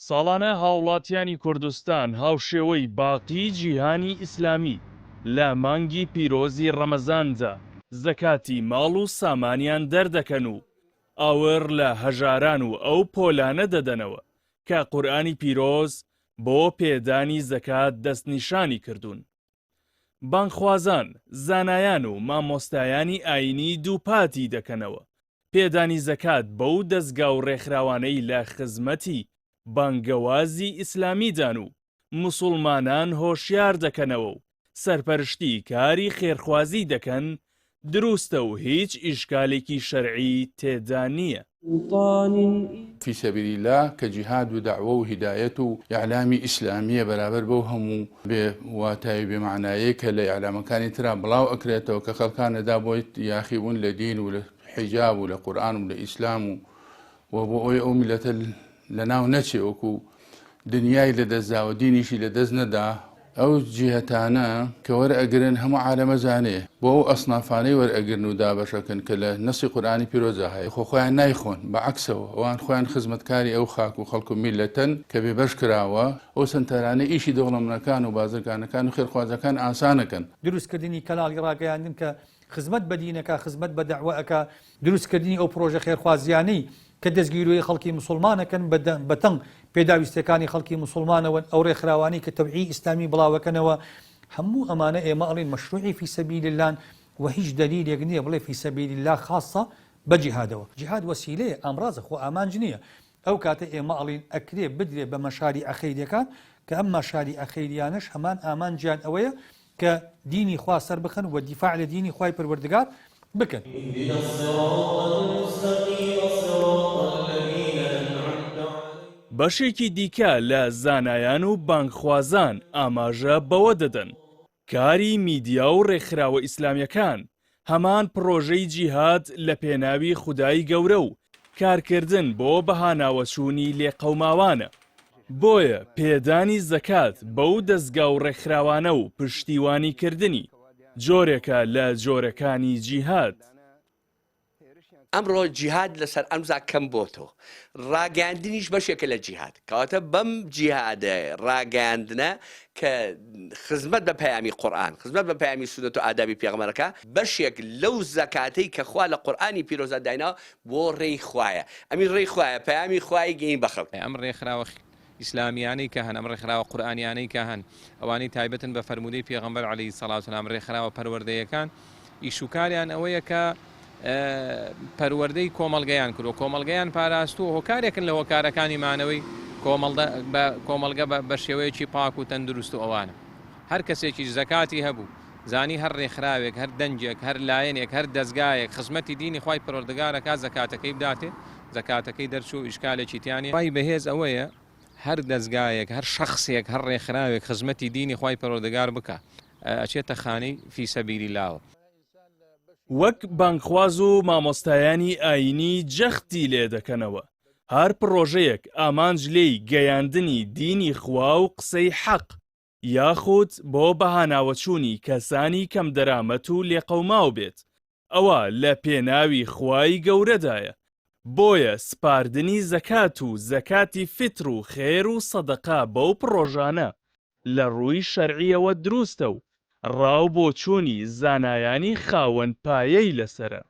ساڵانە هاوڵاتیانی کوردستان هاوشێوەی باقی جیهانی ئیسلامی لە مانگی پیرۆزی ڕەمەزاندا زەکاتی ماڵ و سامانیان دەردەکەن و ئاوڕ لە هەژاران و ئەو پۆلانە دەدەنەوە کە قورئانی پیرۆز بۆ پێدانی زەکات دەستنیشانی کردوون. بانگخوازان، زانایان و مامۆستایانی ئایینی دووپاتی دەکەنەوە، پێدانی زەکات بەو دەزگا و ڕێکخراوانەی لە خزمەتی بانگەوازی ئیسلامیدان و موسوڵمانان هۆشیار دەکەنەوە و سەرپەرشتی کاری خێرخوازی دەکەن، دروستە و هیچ ئیشکالێکی شەرعی تێدا نییە. فی سبیل اللە کە جیهاد و دەعوە و هیدایەت و ئیعلامی ئیسلامیە بەرابەر بەو هەموو بێ واتای و بێ مەعنایەی کە لە ئیعلامەکانی ترا بڵاو ئەکرێتەوە کە خەڵکان ئەدا بۆ یاخی بوون لە دین و لە حیجاب و لە قورئان و لە ئیسلام و و بۆ ئەوەی ئەو میللەتە لەناو نەچێ وەکو دنیای لەدەست دا و دینیشی لەدەست نەدا، ئەو جیهەتانە کە وەرئەگرن هەموو عالەم ئەزانێ بۆ ئەو ئەسنافانەی وەرئەگرن و دابەشەکەن کە لە نەسی قورئانی پیرۆزا هەیە خۆ خۆیان نایخۆن بە عەکسەوە ئەوان خۆیان خزمەتکاری ئەو خاک و خەڵک و میللەتەن کە بێبەش کراوە ئەو سەنتەرانە ئیشی دەوڵەمنەکان و بازرگانەکان و خێرخوازەکان ئاسانەکەن. دروستکردنی کەناڵی ڕاگەیاندن کە خزمەت بە دین ئەکا، خزمەت بە دەعوە ئەکا، دروستکردنی ئەو پڕۆژە خێرخوازییانەی کە دەستگیرۆی خەڵکی موسوڵمان ئەکەن بە تەنگ پێداویستیەکانی خەڵکی موسوڵمانەوەن، ئەو ڕێکخراوانەی کە تەوعیەی ئیسلامی بڵاوەکەنەوە، هەموو ئەمانە ئێمە ئەڵێین مەشروعی فی سەبیل اللەن و هیچ دەلیلێک نییە بڵێ فی سەبیل اللە خاصە بە جیهادەوە. جیهاد وەسیلەیە، ئامڕازە، خۆ ئامانج نییە. ئەو کاتە ئێمە ئەڵێین ئەکرێ بدرێ بە مەشاریعە خەیریەکان کە ئەم مەشاریعە خەیریانەش هەمان ئامانجیان ئەوەیە کە دینی خوا سەربخەن و دیفاع لە دینی خوای پەروەردگار بکەن. بەشێکی دیکە لە زانایان و بانگخوازان ئاماژە بەوە دەدەن، کاری میدیا و ڕێکخراوە ئیسلامیەکان هەمان پڕۆژەی جیهاد لە پێناوی خودای گەورە و کارکردن بۆ بەهاناوەچوونی لێقەوماوانە، بۆیە پێدانی زەکات بەو دەزگا و ڕێکخراوانە و پشتیوانیکردنی جۆرێکە لە جۆرەکانی جیهاد. ئەمڕۆ جیهاد لەسەر ئەمزا کەم بۆتەوە، ڕاگەیاندنیش بەشێکە لە جیهاد، کەواتە بەم جیهادە ڕاگەیاندنە کە خزمەت بە پەیامی قورئان، خزمەت بە پەیامی سوننەت و ئادابی پێغەمبەرەکە، بەشێک لەو زەکاتەی کە خوا لە قورئانی پیرۆزدا دایناوە بۆ ڕێی خوایە، ئەمیش ڕێی خوایە، پەیامی خوای گەین بە خەڵک. ئەم ڕێکخراوە ئیسلامیانەی کە هەن، ئەم ڕێکخراوە قورئانیانەی کە هەن، ئەوانەی تایبەتن بە فەرموودەی پێغەمبەر علیە الصلوە والسلام، ڕێکخراوە پەروەردەیەکان ئیش و کاریان ئەوەیە کە پەروەردەی کۆمەڵگەیان کردووە، کۆمەڵگەیان پاراستووە، هۆکارێکن لە هۆکارەکانی مانەوەی کۆمەڵگە بە شێوەیەکی پاک و تەندروست و ئەوانە. هەر کەسێکیش زەکاتی هەبوو، زانی هەر ڕێکخراوێک، هەر دەنگێک، هەر لایەنێک، هەر دەزگایەک خزمەتی دینی خوای پەروەردگار ئەکات زەکاتەکەی بداتێ، زەکاتەکەی دەرچوو و ئیشکالێکی تیا نیە. ڕای بەهێز ئەوەیە هەر دەزگایەک، هەر شەخسێک، هەر ڕێکخراوێک خزمەتی دینی خوای پەروەردگار بکا ئەچێتە خانەی فی سەبیل اللە وە. وەک بانگخواز و مامۆستایانی ئایینی جەختی لێ دەکەنەوە، هەر پڕۆژەیەک ئامانج لێی گەیاندنی دینی خوا و قسەی حەق یاخود بۆ بەهاناوەچوونی کەسانی کەمدەرامەت و لێقەوماو بێت، ئەوا لە پێناوی خوای گەورەدایە، بۆیە سپاردنی زەکات و زەکاتی فیتر و خێر و سەدەقە بەو پڕۆژانە لە ڕووی شەرعیەوە دروستە و ڕاو بۆچوونی زانایانی خاوەن پایەی لەسەرە.